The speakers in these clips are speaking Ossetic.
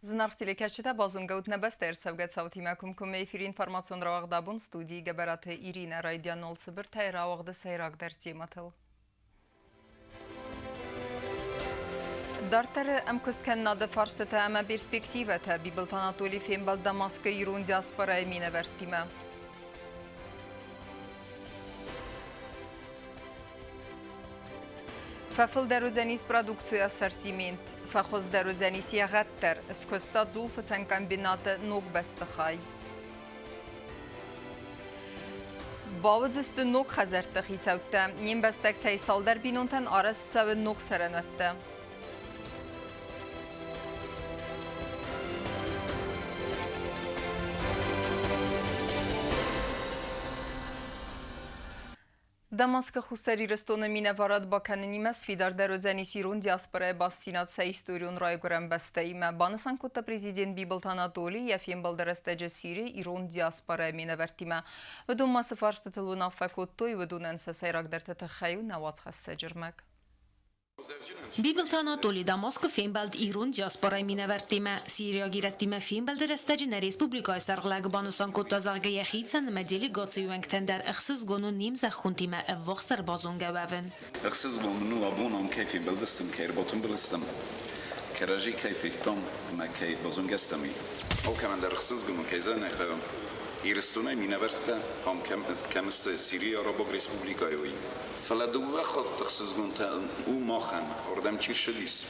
Зынаргъ телекӕсджытӕ, базонгӕут нӕ бӕстӕйы ӕрцӕугӕ цаутимӕ комкоммӕ эфиры информацион рауагъд абон студийы Гӕбӕраты Иринӕ райдианол цыбыртӕй рауагъды сӕйрагдӕр темӕтыл. Дарддӕры ӕмкуысткӕнынады фарстытӕ ӕмӕ перспективӕтӕ Бибылты Анатолий фембӕлд Дамаскы ирон диаспорӕйы минӕвӕрттимӕ. Фӕфылдӕр уыдзӕнис продукцийы ассортимент, фӕхуыздӕр уыдзӕнис йӕ гъӕд дӕр, скуыста дзулфыцӕн комбинаты ног бӕстыхай. Бауыдзысты ног хӕдзӕртты хицӕуттӕ. Не мбӕстӕгтӕй цалдӕр бинонтӕн арӕзт цӕуы ног цӕрӕнуӕттӕ. Дамаскы Хуссар Ирыстоны минӕварад бакӕнынимӕ сфидардӕр уыдзӕнис ирон диаспорӕйы бастдзинад сӕ историон райгуырӕн бӕстӕимӕ, банысан кодта президент Бибылты Анатоли йӕ фембӕлды рӕстӕджы Сирийы ирон диаспорӕйы минӕвӕрттимӕ. Уыдон ма цы фарстытыл уынаффӕ кодтой, уыдонӕн сӕ сӕйрагдӕрты тыххӕй у нӕ уацхӕссӕджы рмӕг. Бибылты Анатоли Дамаскы фембӕлд ирон диаспорайы минӕвӕрттимӕ. Сириаг ирӕттимӕ фембӕлды рӕстӕджы нӕ республикӕйы сӕргълӕг банысан кодта, зӕгъгӕ, йӕхицӕн ӕмӕ делегацийы уӕнгтӕн дӕр ӕхсызгон у не мзӕххонтимӕ ӕввахсдӕр базонгӕ уӕвын. Ӕхсызгон мын у, абон ам кӕй фембӕлдыстӕм, кӕй ӕрбатымбыл стӕм, кӕрӕдзи кӕй федтам ӕмӕ кӕй базонгӕ стӕм, уый. Алкӕмӕн дӕр ӕхсызгон у, кӕй зӕгъын ӕй хъӕуы, Ирыстонӕй минӕвӕрттӕ ам кӕм сты, Сирийы Арабаг Республикӕйы, уый. Фӕлӕ дыууӕ хатты ӕхсызгонтӕ у махӕн, ардӕм чи ссыдис,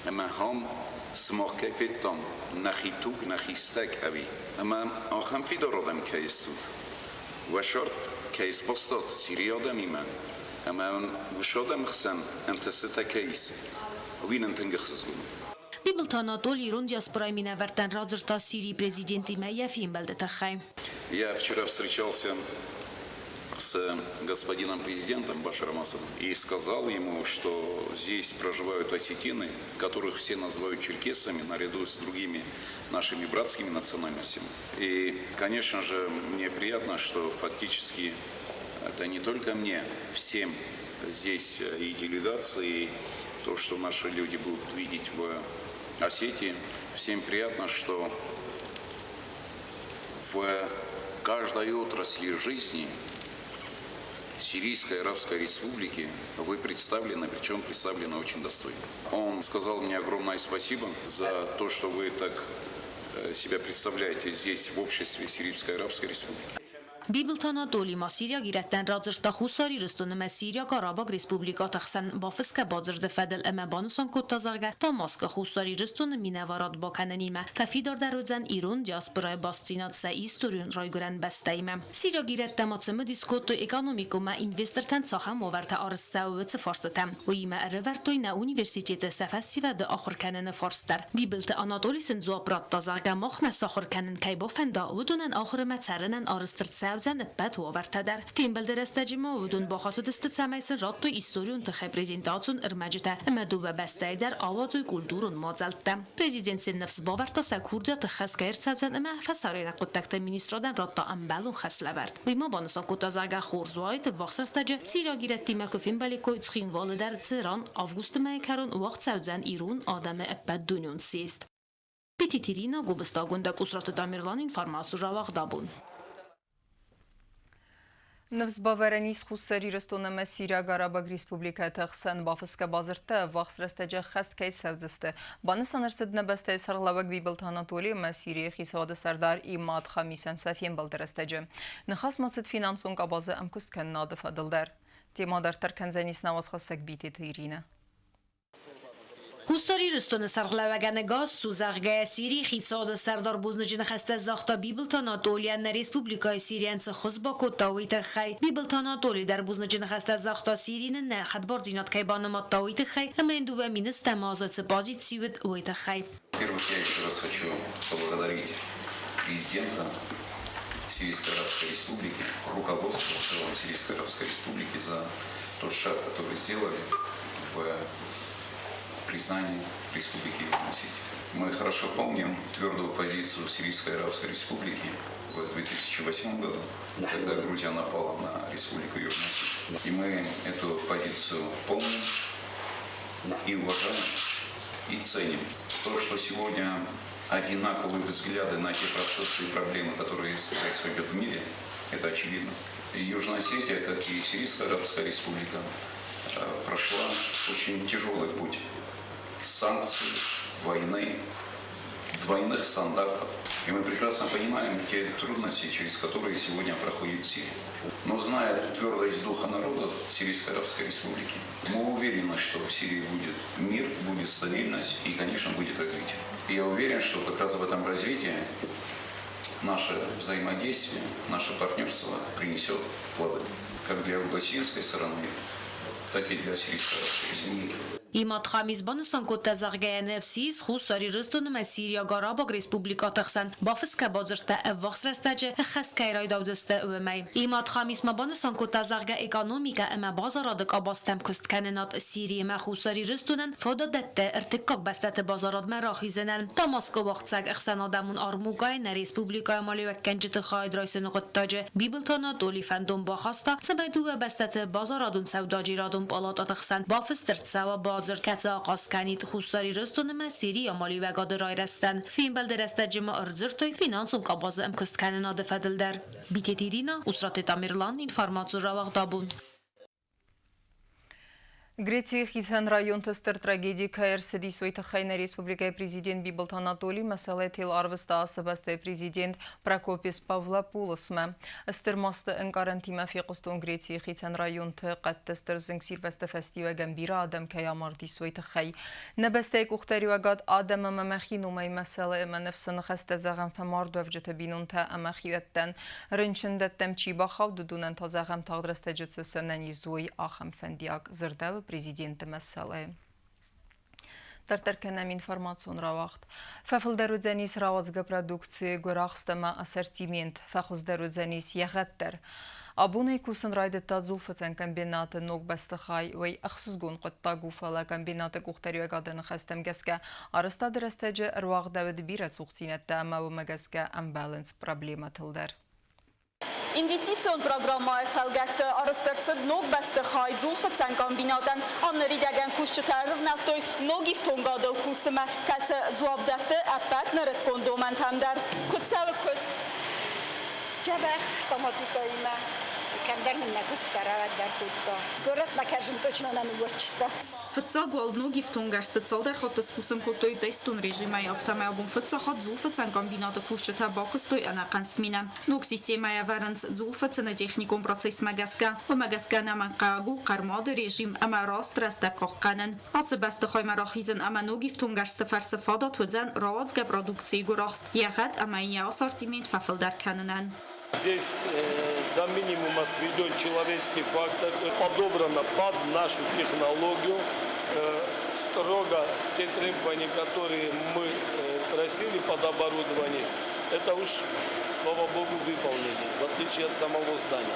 ӕмӕ ам сымах кӕй федтам, нӕхи туг, нӕхи стӕг ӕви? Ӕмӕ ахӕм фидар адӕм кӕй стут, уӕ сӕрд кӕй сбастат Сирийы адӕмимӕ, ӕмӕ уын уыцы адӕмы хсӕн ӕнтыстытӕ кӕй ис, уый нын тынг ӕхсызгон у. Бибылты Анатолий ирон диаспорайы минӕвӕрттӕн радзырдта Сирийы президентимӕ йӕ фембӕлды тыххӕй. Я вчера встречался с господином президентом Башаром Асадом и сказал ему, что здесь проживают осетины, которых все называют черкесами, наряду с другими нашими братскими национальностями. И, конечно же, мне приятно, что фактически это не только мне, всем здесь и делегации, и то, что наши люди будут видеть в Осетии. Всем приятно, что в каждой отрасли жизни Сирийской Арабской Республики вы представлены, причем представлены очень достойно. Он сказал мне огромное спасибо за то, что вы так себя представляете здесь, в обществе Сирийской Арабской Республики. Бибылты Анатолий ма сириаг ирӕттӕн радзырдта Хуссар Ирыстоны ӕмӕ Сириаг Арабаг Республикӕты хсӕн бафысгӕ бадзырды фӕдыл ӕмӕ банысан кодта, зӕгъгӕ, Дамаскы Хуссар Ирыстоны минӕварад бакӕнынимӕ фӕфидардӕр уыдзӕн ирон диаспорайы бастдзинад сӕ историон райгуырӕн бӕстӕимӕ. Сириаг ирӕттӕ ма цымыдис кодтой экономиконмӕ инвестортӕн цахӕм уавӕртӕ арӕзт цӕуы уыцы фарстытӕм. Уыимӕ ӕрӕвӕрдтой нӕ университеты сӕ фӕсивӕды ахуыр кӕныны фарст дӕр. Бибылты Анатоли сын дзуапп радта, зӕгъгӕ, махмӕ сахуыр кӕнын кӕй бафӕнда, уыдонӕн ахуыр ӕмӕ цӕрынӕн арӕзт ӕрцӕудзӕн ӕппӕт уавӕртӕ дӕр. Фембӕлды рӕстӕджы ма уыдон бахатыдысты, цӕмӕй сын радтой историон тыххӕй презентацион ӕрмӕджытӕ ӕмӕ дыууӕ бӕстӕйы дӕр ауадзой культурон мадзӕлттӕ. Президент сын ныфс бавӕрдта, сӕ курдиаты хӕс кӕй ӕрцӕудзӕн ӕмӕ фӕсарӕйнаг хъуыддӕгты министрадӕн радта ӕмбӕлон хӕслӕвӕрд. Уый ма банысан кодта, зӕгъгӕ, хорз уаид, ӕввахс рӕстӕджы сириаг ирӕттимӕ куы фембӕликкой Цхинвалы дӕр, цыран августы мӕйы кӕрон уагъд цӕудзӕн ирон адӕмы ӕппӕтдунеон съезд. Петит Ирина, Гобыстагондӕ Къусраты Тамерлан, информаци рауагъд абон. Ныфс бавӕрӕн ис Хуссар Ирыстон ӕмӕ Сириаг Арабаг Республикӕты ӕхсӕн бафысгӕ бадзырдтӕ ӕввахс рӕстӕджы ӕххӕст кӕй цӕудзысты. Банысан ӕрцыд нӕ бӕстӕйы сӕргълӕууӕг Бибылты Анатоли ӕмӕ Сирийы хицауады сӕрдар Имад Хамисӕн сӕ фембӕлды рӕстӕджы. Ныхас ма цыд финансон къабазы ӕмкуысткӕнынады фӕдыл дӕр. Темӕ дарддӕр кӕндзӕнис нӕ уацхӕссӕг Битеты Иринӕ. Хуссар Ирыстоны сӕргълӕууӕгӕн ӕгас цу, зӕгъгӕ, Сирийы хицауады сӕрдар бузныджы ныхӕстӕ загъта Бибылты Анатолийӕн, нӕ республикӕйы Сирийӕн цы ххуыс бакодта, уый тыххӕй. Бибылты Анатоли дӕр бузныджы ныхӕстӕ загъта, Сири нын нӕ хӕдбардзинад кӕй банымадта, уый тыххӕй ӕмӕ йын дыууӕ мины стӕм азы цы позици уыд, уый тыххӕй. Во-первых, я еще раз хочу поблагодарить президента Сирийской Арабской Республики, руководство в целом Сирийской Арабской Республики за тот шаг, который сделали в признании Республики Южная Осетия. Мы хорошо помним твердую позицию Сирийской Арабской Республики в 2008 году, когда Грузия напала на Республику Южная Осетия. И мы эту позицию помним и уважаем, и ценим. То, что сегодня Одинаковые взгляды на те процессы и проблемы, которые происходят в мире, это очевидно. И Южная Осетия, как и Сирийская Арабская Республика, прошла очень тяжелый путь санкций, войны, двойных стандартов. И мы прекрасно понимаем те трудности, через которые сегодня проходит Сирия. Но зная твердость духа народа Сирийской Арабской Республики, мы уверены, что в Сирии будет мир, будет стабильность и, конечно, будет развитие. И я уверен, что как раз в этом развитии наше взаимодействие, наше партнерство принесет плоды как для российской стороны, так и для Сирийской Арабской Республики. Имад Хамис банысан кодта, зӕгъгӕ, ныфс ис Хуссар Ирыстон ӕмӕ Сириаг Арабаг Республикӕты хсӕн бафысгӕ бадзырдтӕ ӕввахс рӕстӕджы ӕххӕст кӕй райдаудзысты, уымӕй. Имад Хамис ма банысан кодта, зӕгъгӕ, экономикӕ ӕмӕ базарады къабӕзтӕм куысткӕнынад Сириимӕ Хуссар Ирыстонӕн фадат дӕтты ӕртыккаг бӕстӕты базарадмӕ рахизынӕн. Дамаскы уагъдцӕуӕг ӕхсӕнадӕмон армукъайы нӕ республикӕйы амалиуӕггӕнджыты хайад райсыны хъуыддаджы Бибылты Анатоли фӕндон бахаста, цӕмӕй дыууӕ бӕстӕты базарадон-сӕудӕджерадон палатӕты хсӕн бафыст ӕрцӕуа бадзырд, кӕцы ахъаз кӕнид Хуссар Ирыстон ӕмӕ Сирийы амалиуӕгады райрӕзтӕн. Фембӕлды рӕстӕджы ма ӕрдзырдтой финансон къабазы ӕмкуысткӕнынады фӕдыл дӕр. Битеты Ирина, Усраты Тамерлан, информацион рауагъд абон. Грецийы хицӕн районты стыр трагеди кӕй ӕрцыдис, уый тыххӕй нӕ республикӕйы президент Бибылты Анатоли мӕсӕлӕй тел арвыста ацы бӕстӕйы президент Прокопис Павлопулосмӕ. Стыр масты ӕнкъарӕнтимӕ фехъуыстон Грецийы хицӕн районты хъӕдты стыр зынгсирвӕзты фӕстиуӕгӕн бирӕ адӕм кӕй амардис, уый тыххӕй. Нӕ бӕстӕйы къухдариуӕгад адӕм ӕмӕ мӕхи номӕй мӕсӕлы ӕмӕ ныфсы ныхӕстӕ зӕгъӕм фӕмардуӕвджыты бинонтӕ ӕмӕ хиуӕттӕн. Рынчындӕттӕм чи бахауд, уыдонӕн та зӕгъӕм тагъд рӕстӕджы цы сӕнӕниз уой, ахӕм фӕндиаг, дзырдӕуы президенты мӕсӕлӕй. Дарддӕр кӕнӕм информацион рауагъд. Фӕфылдӕр уыдзӕнис рауадзгӕ продукцийы гуырахст ӕмӕ ассортимент, фӕхуыздӕр уыдзӕнис йӕ гъӕд дӕр. Абонӕй кусын райдыдта дзулфыцӕн комбинаты ног бӕстыхай. Уый ӕхсызгон хъуыддаг у, фӕлӕ комбинаты къухдариуӕгады ныхӕстӕм гӕсгӕ арӕзтады рӕстӕджы ӕруагъдӕуыд бирӕ цухдзинӕдтӕ ӕмӕ уымӕ гӕсгӕ ӕмбӕлынц проблемӕтыл дӕр. Инвестицион программӕйы фӕлгӕтты арӕзт ӕрцыд ног бӕстыхай дзулфыцӕн комбинатӕн. Ам ныридӕгӕн кусджытӕ ӕрывнӕлдтой ног ифтонгадыл кусынмӕ, кӕцы дзуапп дӕтты ӕппӕт нырыккон домӕнтӕм дӕр. Куыд цӕуы куыст? Дзӕбӕх автоматикӕимӕ кӕмдӕр нын нӕ куыст фӕрӕвӕддӕр кодта. Горӕтмӕ кӕсын точно нӕ ныууадздзыстӕм. Фыццаг уал ног ифтонггӕрзты цалдӕр хатты скусын кодтой тестон режимӕй, афтӕмӕй абон фыццаг хатт дзулфыцӕн комбинаты кусджытӕ бакуыстой ӕнӕхъӕн сменӕ. Ног системӕйы ӕвӕрынц дзулфыцыны техникон процессмӕ гӕсгӕ. Уымӕ гӕсгӕ ӕнӕмӕнгхъӕуӕг у хъӕрмады режим ӕмӕ раст рӕстӕг хъахъхъӕнын. Ацы бӕстыхаймӕ рахизын ӕмӕ ног ифтонггӕрзты фӕрцы фадат уыдзӕн рауадзгӕ продукцийы гуырахст, йӕ гъӕд ӕмӕ йын йӕ ассортимент фӕфылдӕр кӕнынӕн. Здесь до минимума сведен человеческий фактор, подобрано под нашу технологию, строго те требования, которые мы просили под оборудование, это уж, слава богу, выполнили, в отличие от самого здания.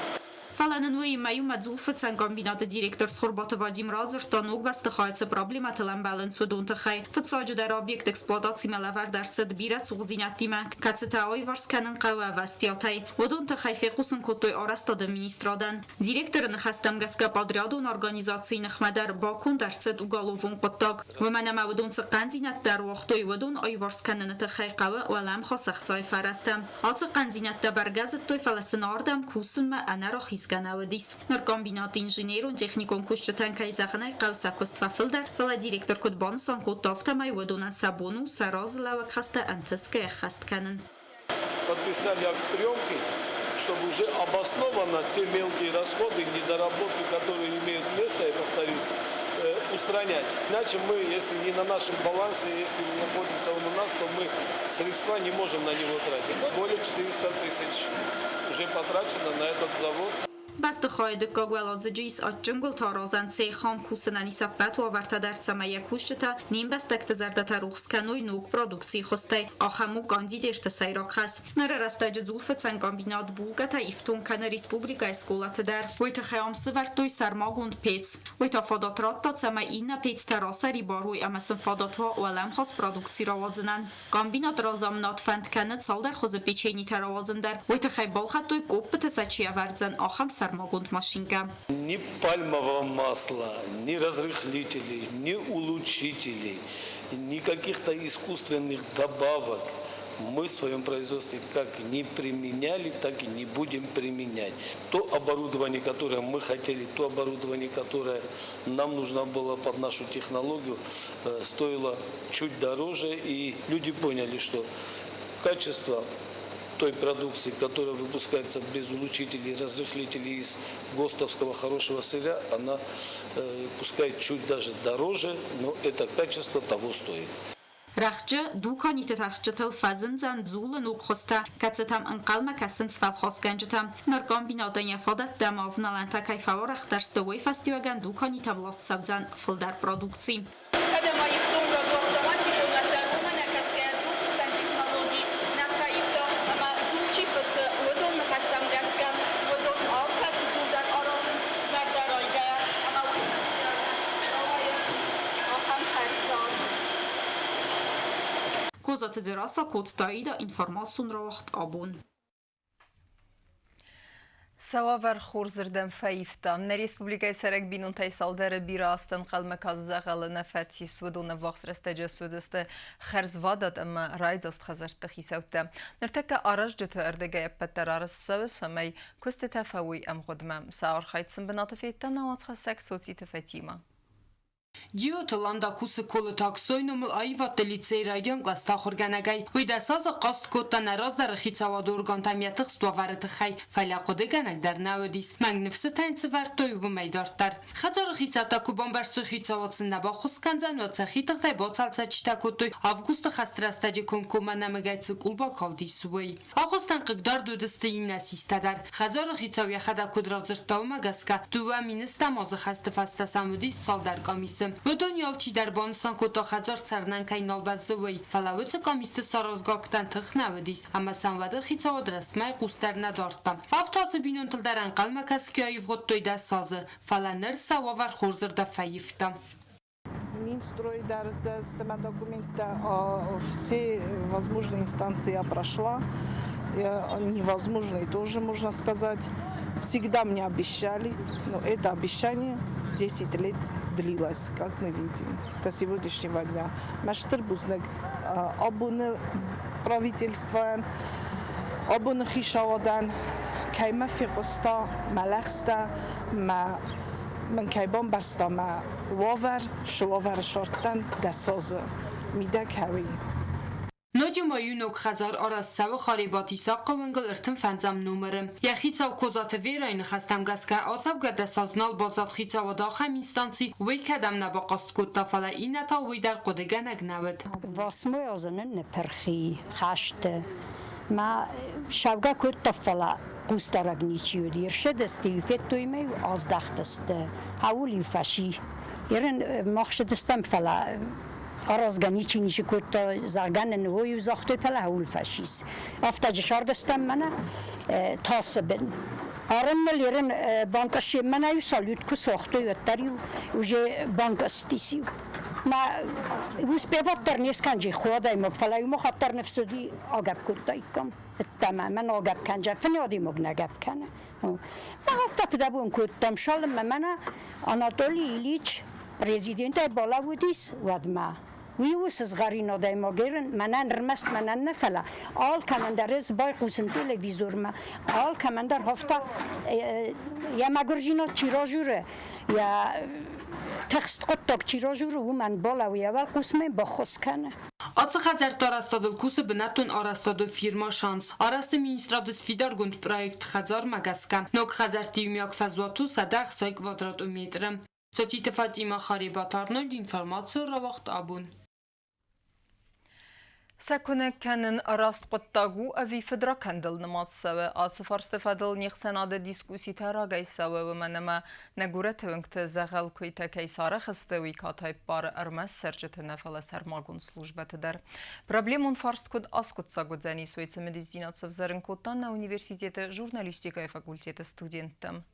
Фӕлӕ нын уыимӕ иумӕ дзулфыцӕн комбинаты директор Цхуырбаты Вадим радзырдта, ног бӕстыхайы цы проблемӕтыл ӕмбӕлынц, уыдон тыххӕй. Фыццаджыдӕр объект эксплуатацимӕ лӕвӕрд ӕрцыд бирӕ цухдзинӕдтимӕ, кӕцытӕ аиварс кӕнын хъӕуы ӕвӕстиатӕй. Уыдон тыххӕй фехъусын кодтой арӕзтады министрадӕн. Директоры ныхӕстӕм гӕсгӕ подрядон организацийы ныхмӕ дӕр баконд ӕрцыд уголовон хъуыддаг. Уымӕн ӕмӕ уыдон цы хъӕндзинӕдтӕ ӕруагътой, уыдон аиварс кӕныны тыххӕй хъӕуы уӕлӕмхас ӕхцайы фӕрӕзтӕ. Ацы хъӕндзинӕдтӕ бӕргӕ зыдтой, фӕлӕ сын ардӕм кусынмӕ ӕнӕрахизгӕ нӕ уыдис. Ныр комбинаты инженерон-техникон кусджытӕн, кӕй зӕгъын ӕй хъӕуы, сӕ куыст фӕфылдӕр, фӕлӕ директор куыд банысан кодта, афтӕмӕй уыдонӕн сӕ бон у сӕ разылӕууӕг хӕстӕ ӕнтысгӕ ӕххӕст кӕнын. Подписали акт приемки, чтобы уже обоснованно те мелкие расходы, недоработки, которые имеют место, я повторюсь, устранять. Иначе мы, если не на нашем балансе, если не находится он у нас, то мы средства не можем на него тратить. Более 400 тысяч уже потрачено на этот завод. Бӕстыхайы дыккаг уӕладзыджы ис адджын гуылтӕ аразӕн цех, ам кусынӕн ис ӕппӕт уавӕртӕ дӕр, цӕмӕй йӕ кусджытӕ не мбӕстӕгты зӕрдӕтӕ рухс кӕной ног продукцийы хуызтӕй. Ахӕм у кондитерты сӕйраг хӕс. Ныры рӕстӕджы дзулфыцӕн комбинат булкъӕтӕ ифтонг кӕны республикӕйы скъолаты дӕр. Уый тыххӕй ам сывӕрдтой сӕрмагонд пец. Уый та фадат радта, цӕмӕй иннӕ пецтӕ расӕрибар уой ӕмӕ сын фадат уа уӕлӕмхас продукци рауадзынӕн. Комбинаты разамынад фӕнд кӕны цалдӕр хуызы печенитӕ рауадзын дӕр. Уый тыххӕй балхӕдтой къоппыты сӕ чи ӕвӕрдзӕн, ахӕм сӕр. сӕрмагонд машинкӕ. Ни пальмового масла, ни разрыхлителей, ни улучшителей, ни каких-то искусственных добавок мы в своем производстве как не применяли, так и не будем применять. То оборудование, которое мы хотели, то оборудование, которое нам нужно было под нашу технологию, стоило чуть дороже, и люди поняли, что качество той продукции, которая выпускается без улучшителей, разрыхлителей из ГОСТовского хорошего сырья, она пускай чуть даже дороже, но это качество того стоит. Рӕхджы дуканиты тӕрхджытыл фӕзындзӕн дзулы ног хуызтӕ, кӕцытӕм ӕнхъӕлмӕ кӕсынц фӕлхасгӕнджытӕ. Ныр комбинатӕн йӕ фадӕттӕ ӕмӕ авналӕнтӕ кӕй фӕуӕрӕхдӕр сты, уый фӕстиуӕгӕн дуканитӕм ласт цӕудзӕн фылдӕр продукци. Кӕд ӕмӕ ифтонгад у автоматикон, уӕддӕр уымӕ нӕ кӕсгӕйӕ дзулфыцӕн технологи нӕ фӕивта ӕмӕ дзул чи фыцы, уыдон ныхӕстӕм гӕсгӕ, уыдон алкӕцы дзул дӕр аразынц зӕрдӕрайгӕйӕ ӕмӕ уый фӕстиуӕгӕн рауайы ахӕм хӕрзад. Козаты Дзерассӕ, Коцты Аида, информацион рауагъд Абон. Сӕ уавӕр хорзырдӕм фӕивта. Нӕ республикӕйы цӕрӕг бинонтӕй цалдӕры бирӕ азты ӕнхъӕлмӕ каст дзӕгъӕлы нӕ фӕцис. Уыдон ӕввахс рӕстӕджы суыдзысты хӕрзвадат ӕмӕ райдзаст хӕдзӕртты хицӕуттӕ. Ныртӕккӕ аразджыты ӕрдыгӕй ӕппӕт дӕр арӕзт цӕуы, цӕмӕй куыстытӕ фӕуой ӕмгъуыдмӕ. Сӕ архайд сын бынаты федта нӕ уацхӕссӕг Цоциты Фатимӕ. Джиоты Ланда кусы Колыты Аксойы номыл аивӕдты лицейы райдиан кълӕсты ахуыргӕнӕгӕй. Уый 10 азы хъаст кодта нӕ раздӕры хицауады органтӕм йӕ тыхст уавӕры тыххӕй, фӕлӕ хъуыдыгӕнӕг дӕр нӕ уыдис. Мӕнг ныфсытӕ йын цы вӕрдтой, уымӕй дарддӕр. Хӕдзары хицӕуттӕ куы бамбӕрстой, хицауад сын нӕ баххуыс кӕндзӕн, уӕд сӕхи тыхтӕй бацалцӕджытӕ кодтой, августы хӕсты рӕстӕджы комкоммӕ нӕмыгӕй цы къул бакалдис, уый. Агъуыстӕн хъыгдард уыдысты иннӕ систӕ дӕр. Хӕдзары хицау йӕхӕдӕг куыд радзырдта, уымӕ гӕсгӕ 2 000 азы хӕсты фӕстӕ сӕм уыдис цалдӕр къамисы. Уыдон алчидӕр банысан кодта, хӕдзар цӕрынӕн кӕй нал бӕззы, уый. Фӕлӕ уыцы къамисты саразгӕгтӕн тых нӕ уыдис, ӕмӕ сӕм уӕды хицауад рӕстмӕ хъус дӕр нӕ дардта. Афтӕ ацы бинонтыл дӕр ӕнхъӕлмӕ кӕсгӕ аивгъуыдтой 10 азы, фӕлӕ ныр сӕ уавӕр хорзырдӕм фӕивта. Минстрой дӕр документтӕ все возможные инстанции я прошла. Невозможные тоже, можно сказать. Всегда мне обещали, но это обещание 10 лет длилось, как мы видим, до сегодняшнего дня. Мӕ стыр бузныг абоны правительствойӕн, абоны хицауадӕн, кӕй мӕ фехъуыста, мӕ лӕгъстӕ, мӕ мын кӕй бамбӕрста мӕ уавӕр, цы уавӕры сардтӕн 10 азы мидӕг хӕуи. Ноджы ма иу ног хӕдзар арӕзт цӕуы Харебаты Исахъы уынгыл 35-ӕм номыры. Йӕ хицау Козаты Верайы ныхӕстӕм гӕсгӕ ацӕугӕ 10 аз нал баззад хицауад ахӕм инстанци, уый кӕдӕм нӕ бахъаст кодта, фӕлӕ иннӕтау уый дӕр хъуыдыгӕнӕг нӕ уыд. Восьмой азы нын ныппырхи хӕсты. Мӕ сӕвгӕ кодта, фӕлӕ хъусдарӕг ничи уыди. Ӕрсыдысты-иу, федтой-ма-иу, аздӕхтысты. Ауыл-иу фӕси. Ерын мах сыдыстӕм, фӕлӕ аразгӕ ничи ницы кодта, зӕгъгӕ нын уый загътой, фӕлӕ ауыл фӕсис. Афтӕ сардыстӕм мӕнӕ тасы бын. Арынмыл ерын банкъыссе мӕнӕ-иу салют куы сагътой, уӕддӕр-иу уже банкъыстис-иу. Ма успеват дӕр не скӕнджи хуадӕймаг, фӕлӕ иу махат дӕр ныфс уыди агӕпп кодтаиккам. Ӕддӕмӕ мӕн агӕпп кӕнджа, фыны адӕймаг нӕ гӕпп кӕны. Ма афтӕ фыдӕбон кодтам, цалынмӕ мӕнӕ Анатолий Ильич президентӕй балӕууыдис, уӕдмӕ. Уый у сызгъӕрин адӕймаг, мӕнӕн ӕрмӕст мӕнӕн нӕ, фӕлӕ алкӕмӕн дӕр ӕз байхъусын телевизормӕ, алкӕмӕн дӕр афтӕ йӕ мӕгуырдзинад чи разуры, йӕ тыхст хъуыддаг чи разуры, уымӕн балӕууы йӕ уӕлхъусмӕ, баххуыс кӕны. Ацы хӕдзӕртты арӕзтадыл кусы бынӕттон арӕзтадон фирмӕ «Шанс». Арӕзты министрады сфидаргонд проект хӕдзармӕ гӕсгӕ ног хӕдзӕртты иумиаг фӕзуат у 160 квадратон метры. Цоциты Фатимӕ, Харебаты Арнольд, информацион рауагъд Абон. Сӕ куынӕг кӕнын раст хъуыддаг у ӕви фыдракӕндыл нымад цӕуы? Ацы фарсты фӕдыл не хсӕнады дискусситӕ рагӕй цӕуы, уымӕн ӕмӕ нӕ горӕты уынгты дзӕгъӕл куыйтӕ кӕй сарӕх сты, уый катай ппары ӕрмӕст цӕрджыты нӕ, фӕлӕ сӕрмагонд службӕты дӕр. Проблемон фарст куыд аскъуыддзаг уыдзӕнис, уый цымыдисдзинад сӕвзӕрын кодта нӕ университеты журналистикӕйы факультеты студенттӕм.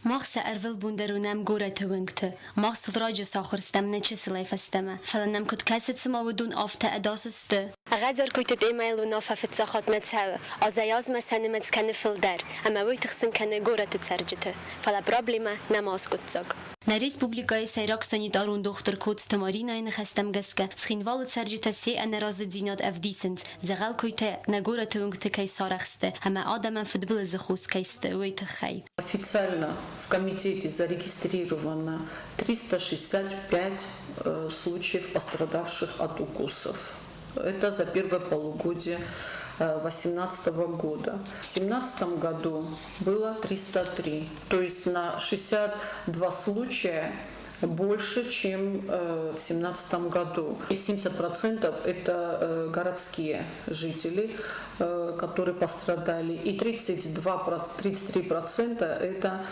Мах сӕ ӕрвылбон дӕр уынӕм горӕты уынгты. Мах сыл раджы сахуыр стӕм нӕ чысылӕй фӕстӕмӕ, фӕлӕ нӕм куыд кӕсы, цыма уыдон афтӕ ӕдас сты. Хӕдзар куыйты темӕйыл уынаффӕ фыццаг хатт нӕ цӕуы, азӕй-азмӕ сӕ нымӕц кӕны фылдӕр, ӕмӕ уый тыхсын кӕны горӕты цӕрджыты. Фӕлӕ проблемӕ нӕма аскъуыддзаг. Нӕ республикӕйы сӕйраг санитарон дохтыр Коцты Маринӕйы ныхӕстӕм гӕсгӕ, Цхинвалы цӕрджытӕ се ӕнӕразыдзинад ӕвдисынц, дзӕгъӕл куыйтӕ нӕ горӕты уынгты кӕй сарӕх сты ӕмӕ адӕмӕн фыдбылызы хос кӕй сты, уый тыххӕй. Официально в комитете зарегистрировано 365 случаев пострадавших от укусов. Это за первое полугодие 2018 года. В 2017 году было 303, то есть на 62 случая больше, чем в 2017 году. И 70% это городские жители, которые пострадали, и 33% это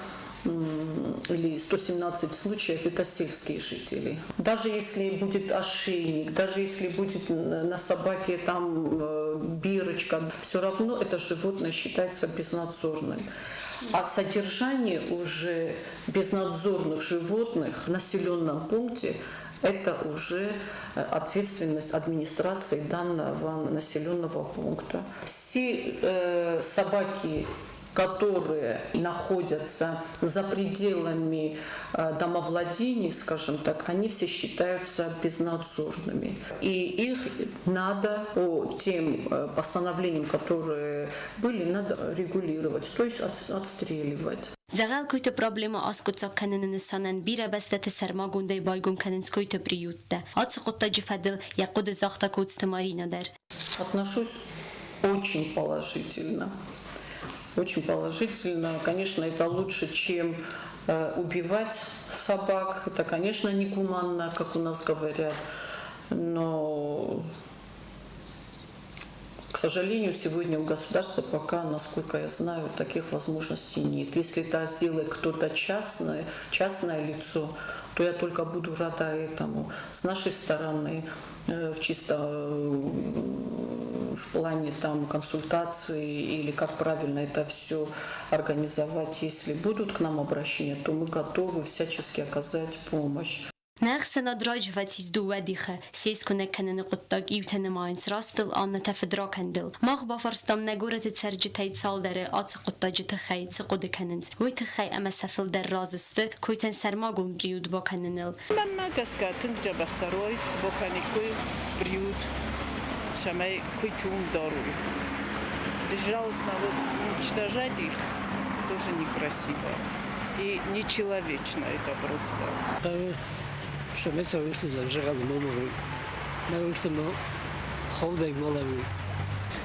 или 117 случаев это сельские жители. Даже если будет ошейник, даже если будет на собаке там бирочка, все равно это животное считается безнадзорным. А содержание уже безнадзорных животных в населенном пункте – это уже ответственность администрации данного населенного пункта. Все собаки, которые находятся за пределами домовладений, скажем так, они все считаются безнадзорными. И их надо по тем постановлениям, которые были, надо регулировать, то есть отстреливать. Дзӕгъӕл куыйты проблемӕ аскъуыддзаг кӕныны нысанӕн бирӕ бӕстӕты сӕрмагондӕй байгом кӕнынц куыйты приюттӕ. Ацы хъуыддаджы фӕдыл йӕ хъуыды загъта Коцты Маринӕ дӕр. Отношусь очень положительно. Очень положительно. Конечно, это лучше, чем убивать собак. Это, конечно, негуманно, как у нас говорят. Но, к сожалению, сегодня у государства пока, насколько я знаю, таких возможностей нет. Если это сделает кто-то частное, частное лицо, то я только буду рада этому. С нашей стороны, в чисто в плане там консультации или как правильно это все организовать, если будут к нам обращения, то мы готовы всячески оказать помощь. Нӕ ӕхсӕнад раджы фӕцис дыууӕ дихы, се скуынӕг кӕныны хъуыддаг иутӕ нымайынц растыл, аннӕтӕ фыдракӕндыл. Мах бафарстам нӕ горӕты цӕрджытӕй цалдӕры ацы хъуыддаджы тыххӕй цы хъуыды кӕнынц, уый тыххӕй ӕмӕ сӕ фылдӕр разы сты куыйтӕн сӕрмагонд приют бакӕныныл. Мӕнмӕ гӕсгӕ тынг дзӕбӕхдӕр уаид, куы бакӕниккой приют, цӕмӕй куыйты уым дарой. Безжалостно вот уничтожать их тоже некрасиво и нечеловечно это просто. Цӕмӕй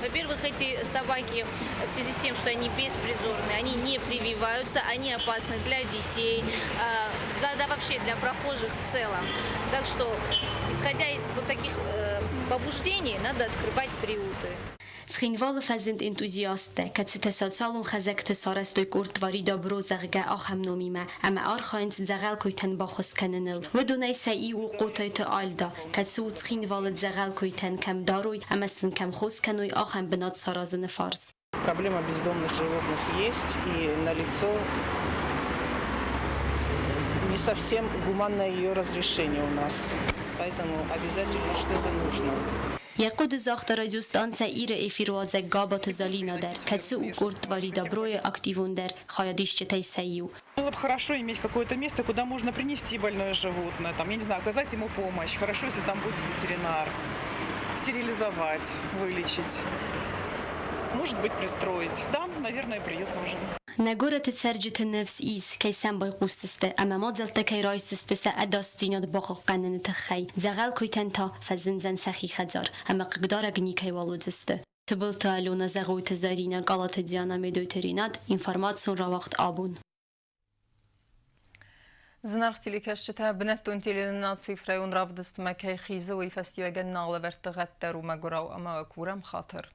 Во-первых, эти собаки в связи с тем, что они беспризорные, они не прививаются, они опасны для детей, да, да вообще для прохожих в целом. Так что, исходя из вот таких побуждений, надо открывать приюты. Цхинвалы фӕзынд энтузиасттӕ, кӕцытӕ социалон хызӕгты сарӕзтой къорд Твори добро, зӕгъгӕ, ахӕм номимӕ ӕмӕ архайынц дзӕгъӕл куыйтӕн баххуыс кӕныныл. Уыдонӕй сӕ иу у Хъотайты Альда, кӕцы у Цхинвалы дзӕгъӕл куыйтӕн кӕм дарой ӕмӕ сын кӕм хос кӕной, ахӕм бынат саразыны фарс. Проблема бездомных животных есть, и налицо не совсем гуманное ее разрешение у нас. Поэтому обязательно что-то нужно. Йӕ хъуыды загъта радиостанцӕ Ир-ы эфируадзӕг Габаты Залинӕ дӕр, кӕцы у къорд Твори добро-йы активондӕр хайадисджытӕй сӕ иу. Было бы хорошо иметь какое-то место, куда можно принести больное животное, там, я не знаю, оказать ему помощь. Хорошо, если там будет ветеринар, стерилизовать, вылечить. Может быть, пристроить. Да, наверное, приют нужен. Нӕ горӕты цӕрджыты ныфс ис, кӕй сӕм байхъусдзысты ӕмӕ мадзӕлттӕ кӕй райсдзысты сӕ ӕдасдзинад бахъахъхъӕныны тыххӕй. Дзӕгъӕл куыйтӕн та фӕзындзӕн сӕхи хӕдзар ӕмӕ хъыгдарӕг никӕйуал уыдзысты. Тыбылты Алена, Зӕгъойты Зӕринӕ, Галаты Диана, Медойты Ренат, информацион рауагъд абон. Зынаргъ телекӕсджытӕ, бынӕттон телеуынынад цифрӕйон равдыстмӕ кӕй хизы, уый фӕстиуӕгӕн нал лӕвӕрдты гъӕддӕр у мӕгуырау ӕмӕ курӕм хатыр.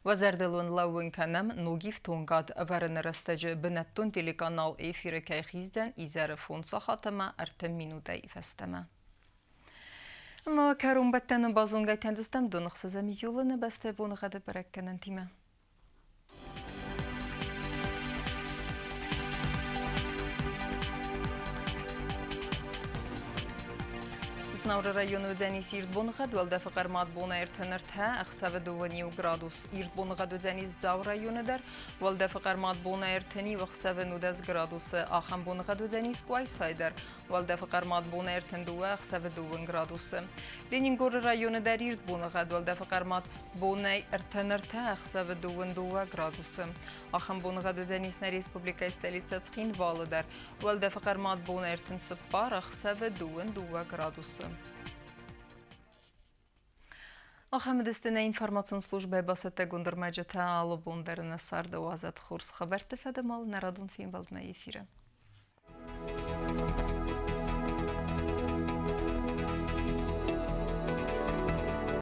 Уӕ зӕрдыл уын лӕууын кӕнӕм, ног ифтонгад ӕвӕрыны рӕстӕджы бынӕттон телеканал эфиры кӕй хиздзӕн изӕры фондз сахат ӕмӕ 30 минутӕй фӕстӕмӕ. Ӕмӕ кӕронбӕттӕны базонгӕ кӕндзыстӕм доныхсӕзӕм июлы нӕ бӕстӕйы боныгъӕды Знауыры районы уыдзӕнис ирд боныгъӕд, уӕлдӕфы хъӕрмад бонӕй 33, ӕхсӕвы 2 градус. Ирд боныгъӕд уыдзӕнис Дзауы районы дӕр, уӕлдӕфы хъӕрмад бонӕй 31, ӕхсӕвы 19 градусы. Ахӕм боныгъӕд уыдзӕнис Къуайсайы дӕр, уӕлдӕфы хъӕрмад бонӕй 32, ӕхсӕвы 2 градусы. Ленингоры районы дӕр ирд боныгъӕд, уӕлдӕфы хъӕрмад бонӕй 33, ӕхсӕвы 22 градусы. Ахӕм боныгъӕд уыдзӕнис нӕ республикӕйы столицӕ Цхинвалы дӕр, Уӕлдӕфы хъӕрмад бон 34, ӕхсӕвы 22 градусы. Ахӕм уыдысты нӕ информацион службӕйы бацӕттӕгонд ӕрмӕджытӕ алы бон дӕр нӕ царды уадзӕд хорз хабӕртты фӕдыл нӕ радон фембӕлдмӕ эфиры.